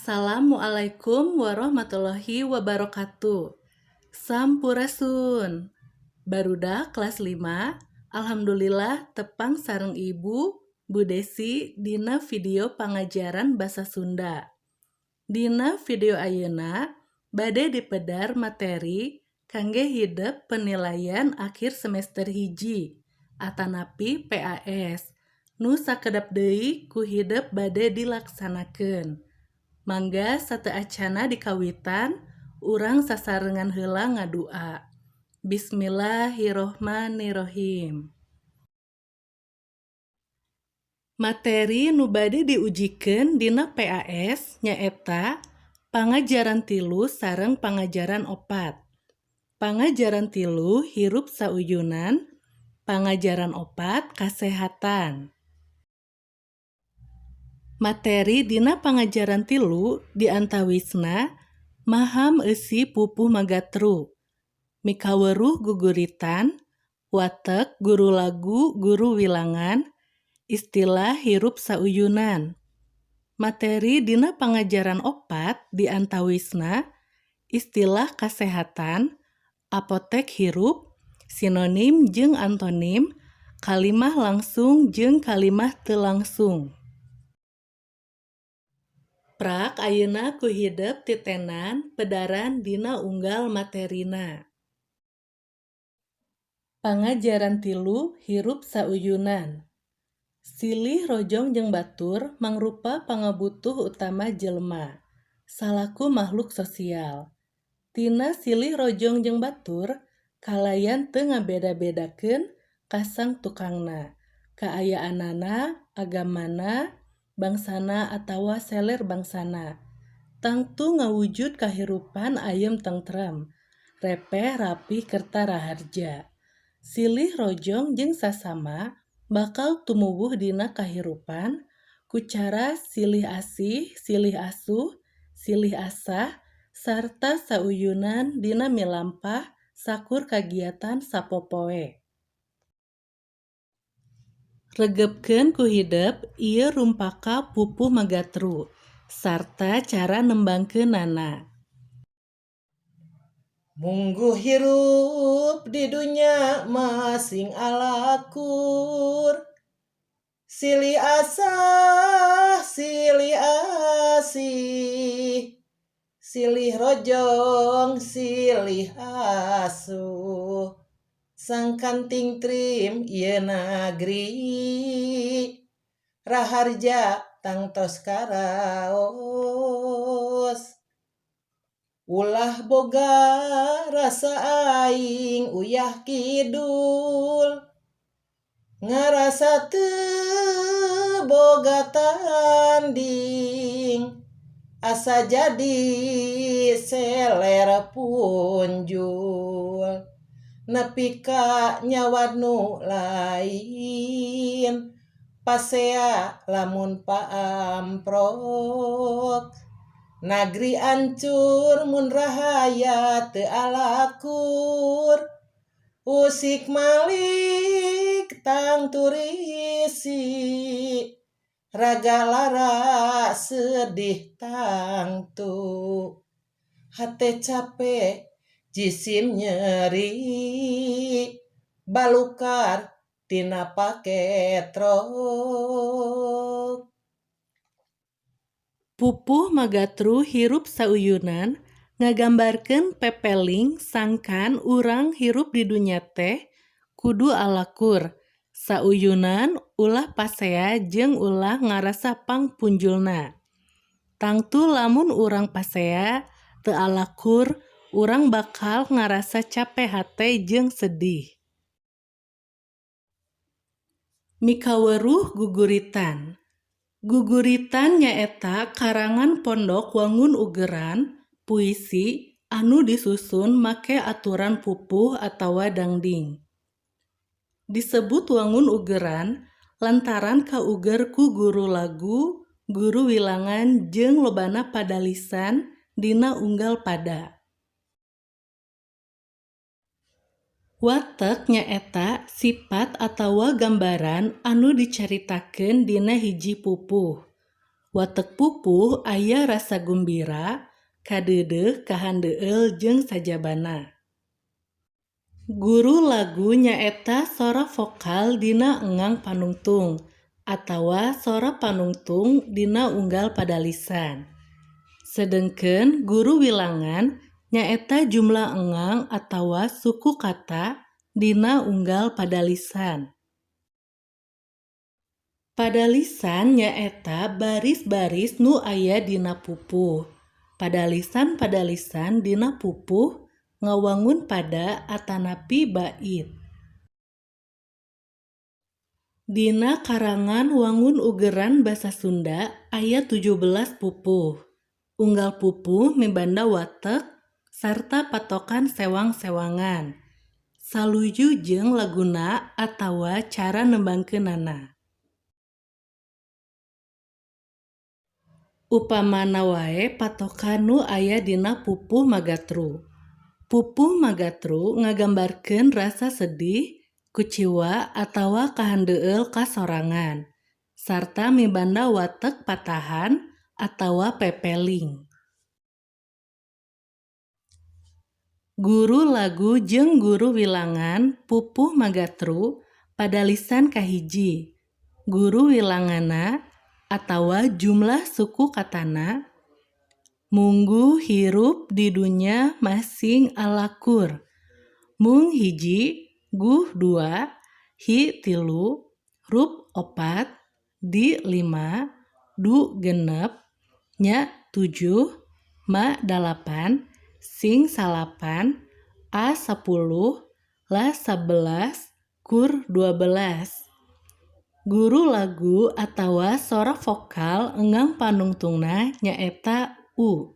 Assalamualaikum warahmatullahi wabarakatuh. Sampurasun. Barudak kelas 5, alhamdulillah tepang sareng Ibu Bu Desi dina video pangajaran basa Sunda. Dina video ayeuna bade dipedar materi kangge hidep penilaian akhir semester 1 atanapi PAS nu sakedap deui ku hidep bade dilaksanakeun. Mangga sateuacanna dikawitan urang sasarengan heula ngadua. Bismillahirrohmanirrohim. Materi nu bade diujikeun dina PAS nyaeta pangajaran 3 sareng pangajaran 4. Pangajaran 3 hirup sauyunan, pangajaran 4 kasehatan. Materi dina pangajaran 3 diantawisna maham eusi pupuh magatru, mikaweruh guguritan, watek guru lagu guru wilangan, istilah hirup sauyunan. Materi dina pangajaran 4 diantawisna istilah kasehatan, apotek hirup, sinonim jeung antonim, kalimah langsung jeung kalimah teu langsung. Prak ayeuna ku hidep titenan pedaran dina unggal materina. Pangajaran 3 hirup sauyunan. Silih rojong jeung batur mangrupa pangabutuh utama jelema salaku makhluk sosial. Tina silih rojong jeung batur kalayan teu ngabeda-bedakeun kasang tukangna, kaayaanana, agamana, bangsana atawa seler bangsana. Tangtu ngawujud kahirupan ayem tentrem, repeh rapih kerta raharja. Silih rojong jeung sasama bakal tumuwuh dina kahirupan ku cara silih asih, silih asuh, silih asah, sarta sauyunan dina milampah sakur kagiatan sapopoe. Regepkeun ku hidep ieu rumpaka pupuh magatru sarta cara nembangkeunana. Mungguh hirup di dunya masing alakur, silih asah silih asih, silih rojong silih asuh, sangkan tingtrim ieu nagri, raharja tangtos karaos. Ulah boga rasa aing uyah kidul, ngarasa teu boga tanding, asa jadi seler punjul, nepi ka nyawa nu lain, pasea lamun paamprok. Nagri ancur mun rahayat teu alakur, usik malik tangtu risi, raga lara sedih tangtu, hate capek jisim nyeri, balukar tina paketrok. Pupuh magatru hirup sauyunan ngagambarkeun pepeling sangkan urang hirup di dunya teh kudu alakur, sauyunan ulah pasea jeung ulah ngarasa pangpunjulna. Tangtu lamun urang pasea teu alakur urang bakal ngarasa cape hate jeung sedih. Mikaweruh guguritan. Guguritan nyaeta karangan pondok wangun ugeran, puisi, anu disusun make aturan pupuh atawa dangding. Disebut wangun ugeran lantaran kauger ku guru lagu, guru wilangan jeung lobana padalisan dina unggal pada. Watek nyaeta sipat atawa gambaran anu dicaritakeun dina hiji pupuh. Watek pupuh aya rasa gumbira, kadeudeuh, kahandeueul jeung sajabana. Guru lagu nyaeta sora vokal dina engang panungtung atawa sora panungtung dina unggal padalisan. Sedengkeun guru wilangan nyaeta jumlah engang atawa suku kata dina unggal padalisan. Padalisan nyaeta baris-baris nu aya dina pupuh. Padalisan-padalisan dina pupuh ngawangun pada atanapi bait. Dina karangan Wangun Ugeran Basa Sunda aya 17 pupuh. Unggal pupuh mibanda watek sarta patokan sewang-sewangan. Saluyu jeung laguna atawa cara nembangkeunana. Upamana wae patokan nu aya dina pupuh Magatru. Pupuh Magatru ngagambarkeun rasa sedih, kuciwa atawa kahandeueul ka sorangan, sarta mibanda watek patahan atawa pepeling. Guru lagu jeung guru wilangan pupuh Magatru padalisan kahiji. Guru wilanganna atawa jumlah suku katana munggu hirup di dunya masing alakur. Mung hiji, guh 2, hi 3, rup 4, di 5, du 6, nya 7, ma 8, sing 9, a 10, la 11, kur 12. Guru lagu atawa sora vokal engang panungtungna nyaeta u.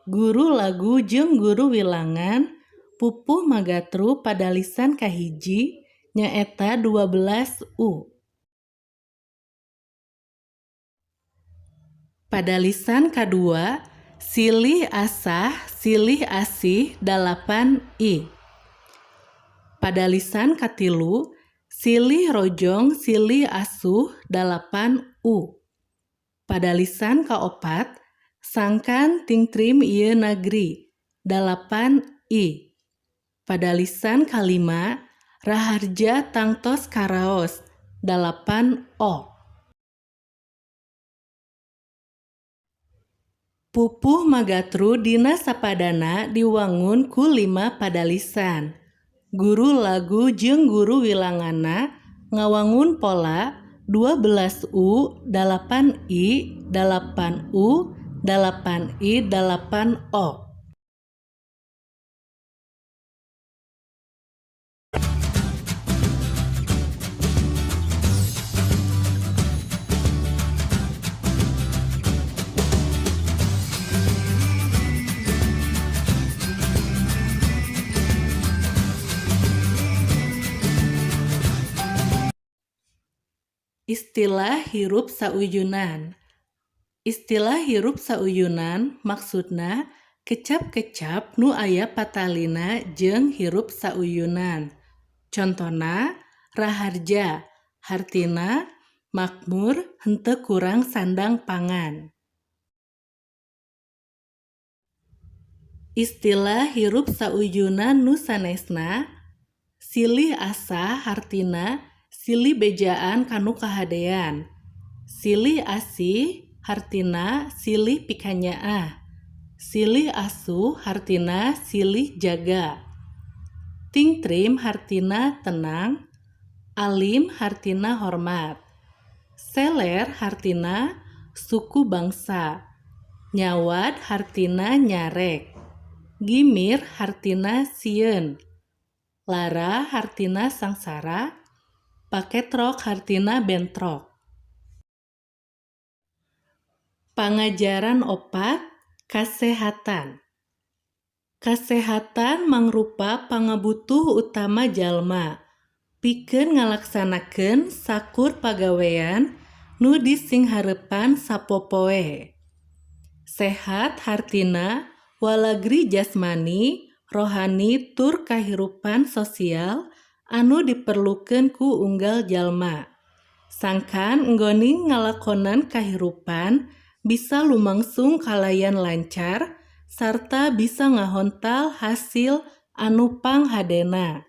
Guru lagu jeung guru wilangan pupuh Magatru padalisan kahiji nyaeta 12 u. Padalisan kadua silih asah silih asih 8 i. Padalisan katilu silih rojong silih asuh 8 u. Padalisan kaopat sangkan tingtrim ieu nagri 8 i. Padalisan kalima raharja tangtos karaos 8 o. Pupuh Magatru dina sapadana diwangun ku 5 padalisan. Guru lagu jeung guru wilanganna ngawangun pola 12 u, 8 i, 8 u, 8 i, 8 o. Istilah hirup sauyunan. Istilah hirup sauyunan maksudna kecap-kecap nu aya patalina jeung hirup sauyunan. Contona raharja hartina makmur henteu kurang sandang pangan. Istilah hirup sauyunan nu sanesna silih asah hartina silih bejaan kanu kahadean. Silih asih hartina silih pikanyaah. Silih asuh hartina silih jaga. Tingtrim hartina tenang. Alim hartina hormat. Seler hartina suku bangsa. Nyawad hartina nyarek. Gimir hartina sieun. Lara hartina sangsara. Paketrok hartina bentrok. Pangajaran 4, kasehatan. Kasehatan mangrupa pangabutuh utama jalma pikeun ngalaksanakeun sakur pagawean nu disinghareupan sapopoe. Sehat hartina walagri jasmani, rohani tur kahirupan sosial anu diperlukeun ku unggal jalma. Sangkan enggoning ngalakonan kahirupan bisa lumangsung kalayan lancar sarta bisa ngahontal hasil anu panghadena.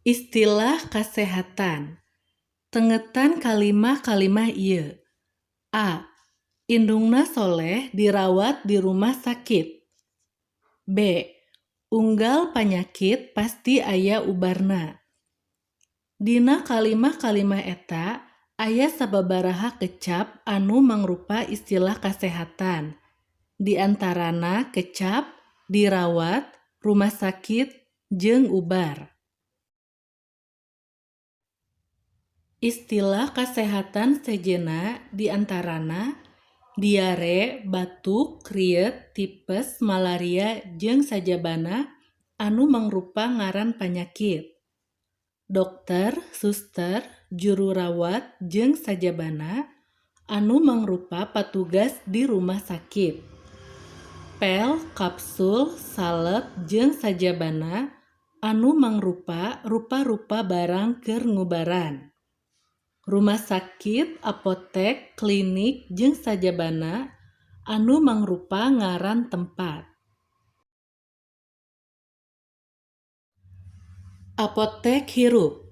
Istilah kasehatan. Tengetan kalimah-kalimah ieu. A. Indungna Soleh dirawat di rumah sakit. B. Unggal panyakit pasti aya ubarna. Dina kalimah-kalimah eta aya sababaraha kecap anu mangrupa istilah kasehatan. Di antarana kecap, dirawat, rumah sakit, jeung ubar. Istilah kasehatan sejenna di antarana diare, batuk, rieut, tipes, malaria jeung sajabana anu mangrupa ngaran panyakit. Dokter, suster, juru rawat jeung sajabana anu mangrupa patugas di rumah sakit. Pel, kapsul, salep jeung sajabana anu mangrupa rupa-rupa barang keur ngubaran. Rumah sakit, apotek, klinik jeung sajabana anu mangrupa ngaran tempat. Apotek hirup.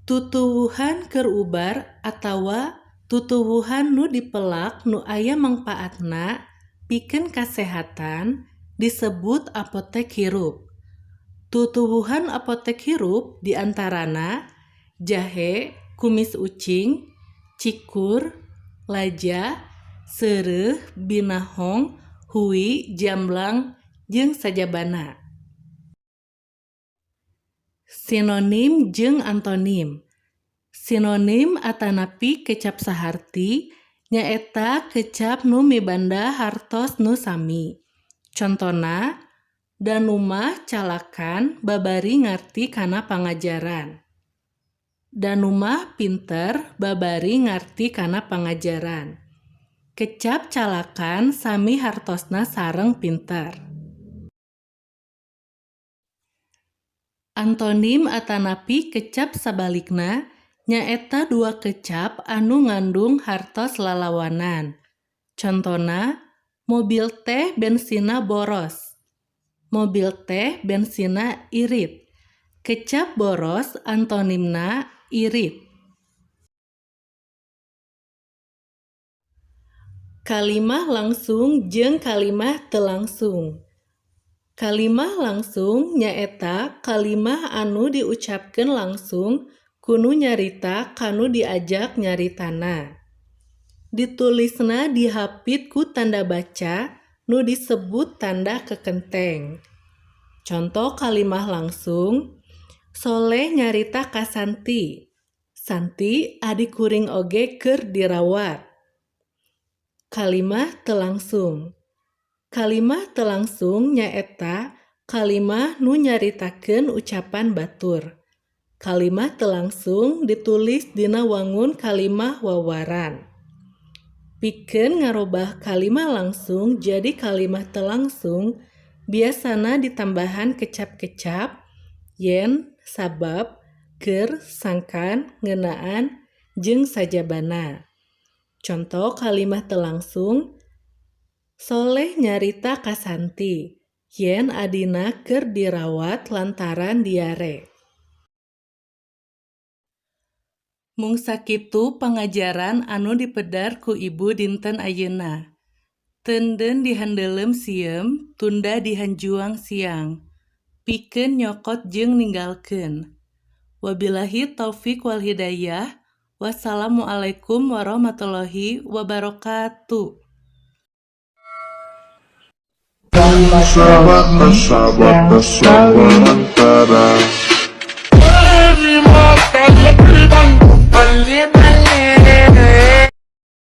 Tutuwuhan keur ubar atawa tutuwuhan nu dipelak nu aya mangpaatna pikeun kasehatan disebut apotek hirup. Tutuwuhan apotek hirup di antarana jahe, kumis ucing, cikur, laja, seureuh, binahong, hui, jamblang, jeung sajabana. Sinonim jeung antonim. Sinonim atanapi kecap saharti nyaeta kecap nu mibanda hartos nu sami. Contona, Danumah calakan babari ngarti kana pangajaran. Danumah pinter babari ngarti kana pangajaran. Kecap calakan sami hartosna sareng pinter. Antonim atanapi kecap sabalikna nyaeta dua kecap anu ngandung hartos lalawanan. Contona, mobil teh bensinna boros. Mobil teh bensinna irit. Kecap boros antonimna irit. Kalimah langsung jeung kalimah teu langsung. Kalimah langsung nyaeta kalimah anu diucapkeun langsung ku nu nyarita kanu diajak nyaritana. Ditulisna dihapit ku tanda baca nu disebut tanda kekenteng. Conto kalimah langsung, Soleh nyarita ka Santi. Santi adi kuring oge keur dirawat. Kalimah teu langsung. Kalimah teu langsung nyaeta kalimah nu nyaritakeun ucapan batur. Kalimah teu langsung ditulis dina wangun kalimah wawaran. Pikeun ngarobah kalimah langsung jadi kalimah teu langsung biasana ditambahan kecap-kecap yen, sabab, keur, sangkan, ngeunaan, jeung sajabana. Conto kalimah teu langsung, Soleh nyarita ka Santi yen adina keur dirawat lantaran diare. Mung sakitu pangajaran anu dipedar ku ibu dinten ayeuna. Teunden dihandeuleum sieum, tunda dihanjuang siang. Pikeun nyokot jeung ninggalkeun. Wabillahi taufik wal hidayah. Wassalamualaikum warahmatullahi wabarakatuh. Sahabat, sahabat, sahabat antara.